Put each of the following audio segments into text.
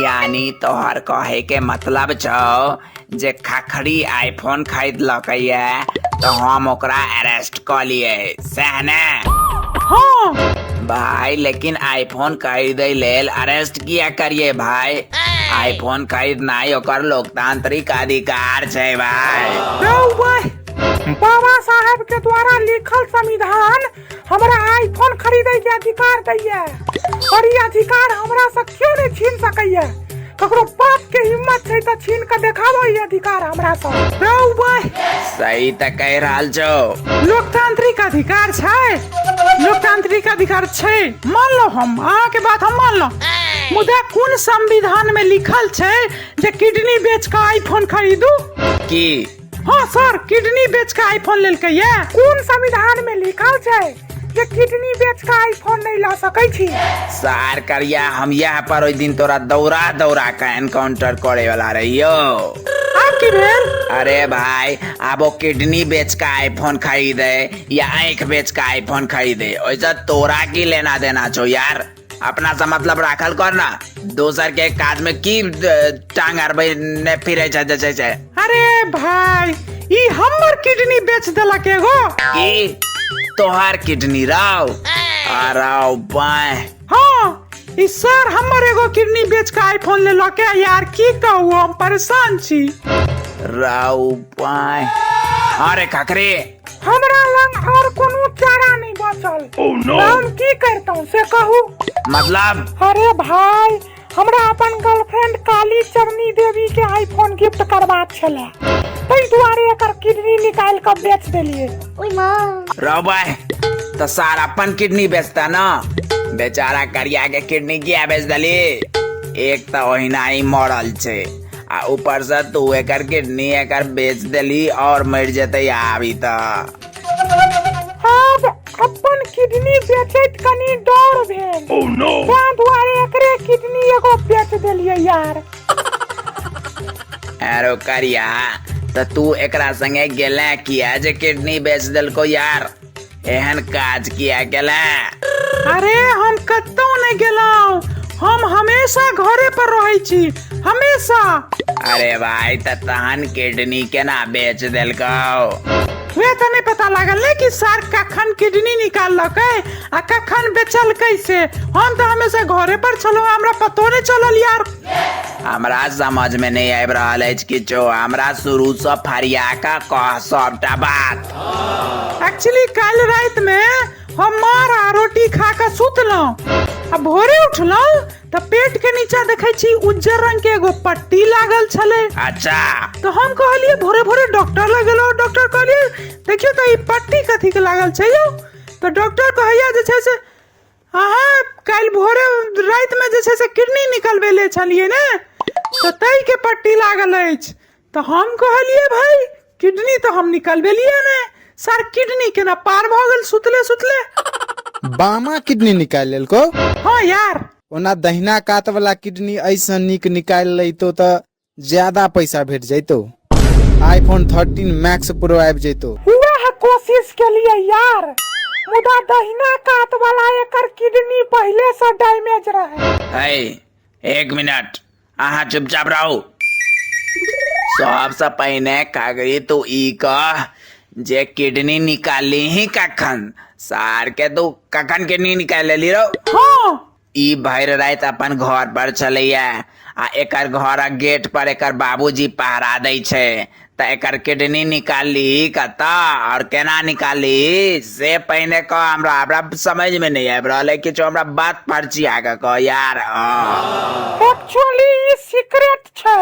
यानी तोहर कहे के मतलब छौ जे खखरी आईफोन खरीदलकै ये तो हम ओकरा अरेस्ट कऽ लिए, सएह ने? हाँ। भाई लेकिन आईफोन खरीदे लेल अरेस्ट किया करिए भाई? आईफोन खरीदनाइ ओकर लोकतांत्रिक अधिकार छै भाई। रौ भाई, बाबा साहब के द्वारा लिखल संविधान हमरा आईफोन खरीदे के अधिकार दैया और ई अधिकार हमरा से क्यों नहीं छीन सकैया। ककरो बाप के हिम्मत छै त छीन के देखाबो ई अधिकार हमरा से। रौ भाई, सही त कह रहल छौ। लोकतांत्रिक अधिकार छै, लोकतांत्रिक अधिकार छै, मान लो, हम अहाँ के बात हम मान लो, मुदा कोन संविधान में लिखल छै जे किडनी बेच के आईफोन खरीदू? की? हाँ सर, किडनी बेच के आईफोन लेलकै ये। कोन संविधान में लिखल छै जे किडनी बेच के आईफोन नहीं ला सकै छी? सार करिया, हम यह पर ओहि दिन तोरा दौड़ा दौड़ा के एनकाउंटर करे वाला रहियो। आब की भेल? अरे भाई, आब ओ किडनी बेच के आईफोन खरीदे या आँख बेच के आईफोन खरीदे, ओहिसँ तोरा की लेना देना छौ यार? अपना से मतलब राखल कर ना, दोसर के काज में की टांग अरबै ने फिरे छै जे छै से। अरे भाई, ई हमर किडनी बेच देलक एगो। की तोहार किडनी राव? अराव बाय। हाँ, ई सर हमर एगो किडनी बेच के आईफोन लेलक है यार, की कहू, हम परेशान छी। राव बाय। अरे खखरे, हमरा लग और कोनो चारा नहीं बचल। Oh no! हम की करतौं से कहू? मतलब? अरे भाई, हमरा अपन गर्लफ्रेंड काली चरनी देवी के आईफोन गिफ्ट करबाक छले, ताहि दुआरे एकर किडनी निकालि कऽ बेच देलियै। ओइ माँ। रौ बाय, तो सार अपन किडनी बेचता ना, बेचारा करिया के किडनी किया बेच देली? एक तो ओहिना ही मरल छै आ ऊपर से तू एकर किडनी एकर बेच देली और मर जेतै आबी त। आब अपन किडनी बेचैत कनी डर भेल। Oh no! ताहि दुआरे एकरे किडनी एगो बेच देलियै यार। अरे करिया, त तू एकरा संगे गेले किया जे किडनी बेच देलको यार? एहन काज किया केले? अरे हम कतौ नहीं गेलहुँ, हम हमेशा घरे पर रहै छी, हमेशा। अरे भाई, त तहन किडनी केना बेच देलकौ? वे तऽ नहीं पता लागल ने कि सर कखन किडनी निकाललकै आ कखन बेचलकै से। हम तऽ हमेशा घरे पर छलहुँ, हमरा पतो नहीं चलल यार। हमरा समझ में नहीं आबि रहल अछि किछो, हमरा शुरू से फरिया के कह सबटा बात। एक्चुअली काल्हि राति में हम मार आ रोटी खा के सुतलहुँ आ भोरे उठलहुँ तऽ पेट के नीचा देखै छी उज्जर रंग के एगो पट्टी लागल छलै। अच्छा। तऽ हम कहलियै भोरे भोरे डॉक्टर लग गेलहुँ, डॉक्टर कहलियै देखियौ तऽ ई पट्टी कथी के लागल छै यौ? तऽ डॉक्टर कहैया जे छै से अहाँ काल्हि भोरे रातिमे जे छै से किडनी निकलबेले छलियै ने, तऽ ताहिके पट्टी लागल अछि। तऽ हम कहलियै भाई किडनी तऽ हम निकलबेलियै ने, सर किडनी केना पार भऽ गेल सुतले सुतले? बामा किडनी निकालि लेलको? हाँ यार। ओना दहिना कात वाला किडनी ऐसे नीक निकालि लैतो तऽ ज्यादा पैसा भेट जैतो, आईफोन 13 मैक्स प्रो आबि जैतो। वएह कोशिश केलियै यार, मुदा दहिना कात वाला एकर किडनी पहिले से डैमेज रहे। है, एक मिनट, अहाँ चुपचाप रहू। सबसे पहिने कागरी तू ई कह जे किडनी निकाली ही कखन? सार के तू कखन किडनी निकालि लेली रौ? हाँ। ई भरि राति अपन घर पर छलैया आ एकर घरक गेट पर एकर बाबूजी पहरा दै छै, तऽ एकर किडनी निकालली कतऽ और केना निकालली से पहिने कह हमरा। हमरा समझ में नहीं आबि रहल है किछु, हमरा बात फरचिया के कह यार। एक्चुअली ई सीक्रेट छै,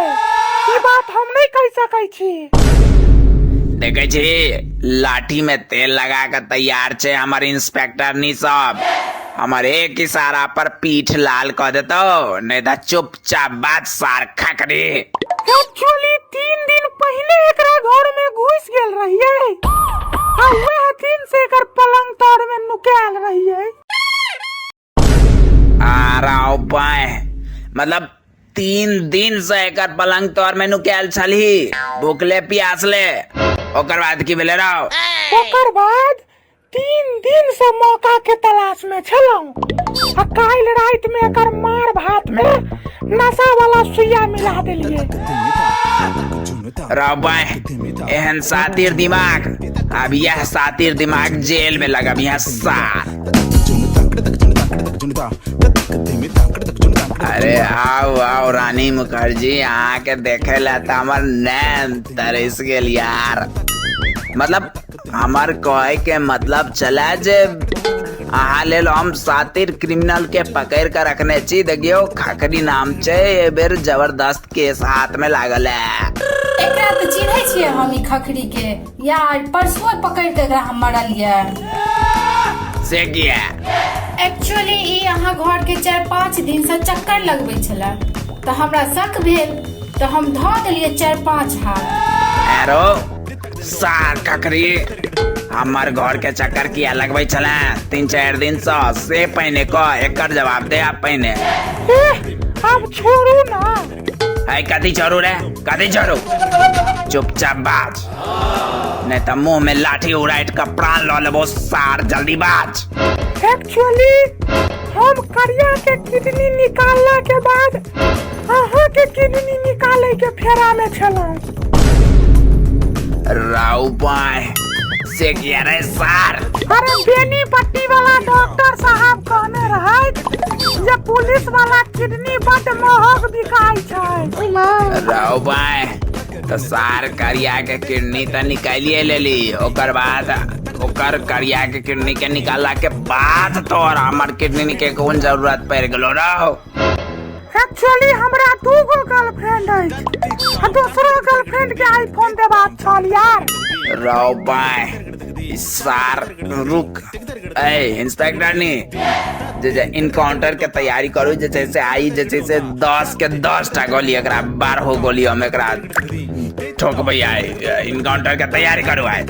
ई बात हम नहीं कहि सकै छी। देखै छी लाठी में तेल लगा के तैयार छै हमर इंस्पेक्टर नी सब, हमर एक इशारा पर पीठ लाल कऽ देतौ, नहीं तऽ चुपचाप बात सार खकरी। एक्चुअली 3 दिन पहले एकरा घर में घुस गेल रहियै आ वएह दिन से एकर पलंग तर में नुकायल रहियै। आ राव पाए, मतलब 3 दिन से एकर पलंग तर में नुकायल छलही भूखले प्यासले, ओकर बाद की भेलै राव? ओकर बाद 3 दिन से मौका के तलाश में छलहुँ आ काल्हि राति में एकर मार भात में नशा वाला सुइया मिला देलियै। रबाय, एहन सातिर दिमाग, अब यह सातिर दिमाग जेल में लगब यह सार। अरे आओ आओ रानी मुखर्जी, अहाँ के देखे ला त हमर नैन तरस गेल यार। मतलब हमर कहे के मतलब चला जे अहाँ लेल हम सातिर क्रिमिनल के पकड़ के रखने छी। देखियो, खकरी नाम छै, ए बेर जबरदस्त केस हाथ में लागल है। एकरा तऽ चिन्है छियै हम, ई खखरी के। यार, परसुए पकड़ि कऽ एकरा हम मरलियै। से किया? एक्चुअली ई अहाँ घर के 4-5 दिन से चक्कर लगबै छले, तऽ हमरा शक भेल, तऽ हम धऽ देलियै 4-5 हाथ। एरो सार ककरी, हमर घर के चक्कर किया लगबै छले 3-4 दिन से? से पहिने कह, एकर जवाब दे आप पहिने। एह, आब छोड़ू ना। है, कथी छोड़ू रे? कथी छोड़ू? चुपचाप बाज, नहीं त मुंह में लाठी उड़ाइट के प्राण ल लेबो सार। जल्दी बाज। एक्चुअली हम करिया के किडनी निकालला के बाद अहाँ के किडनी निकाले के फेरा में छलहुँ। राउ पाए, से किया रे सार? अरे, बेनी पट्टी वाला डॉक्टर साहब कहने रहे जे पुलिस वाला किडनी बड महग बिकाय छै। राउ पाए, तो सार करिया के किडनी त निकालिए लेली, ओकर बाद ओकर करिया के किडनी के निकालला के बाद तोर हमर किडनी के कोन जरूरत पड़ गेलो रहो? एक्चुअली हमरा दू गो गर्लफ्रेंड अछि आ दोसरो गर्लफ्रेंड के आईफोन देबाक छल यार। रहो पाए, ई सार, रुक। ए इंस्पेक्टर नी, जे जे इनकाउंटर के तैयारी करू। जे छै से आई जे छै से 10 के 10 टा गोली एकरा, 12 गोली हम एकरा ठोकबै। आई इनकाउंटर के तैयारी करू आइ।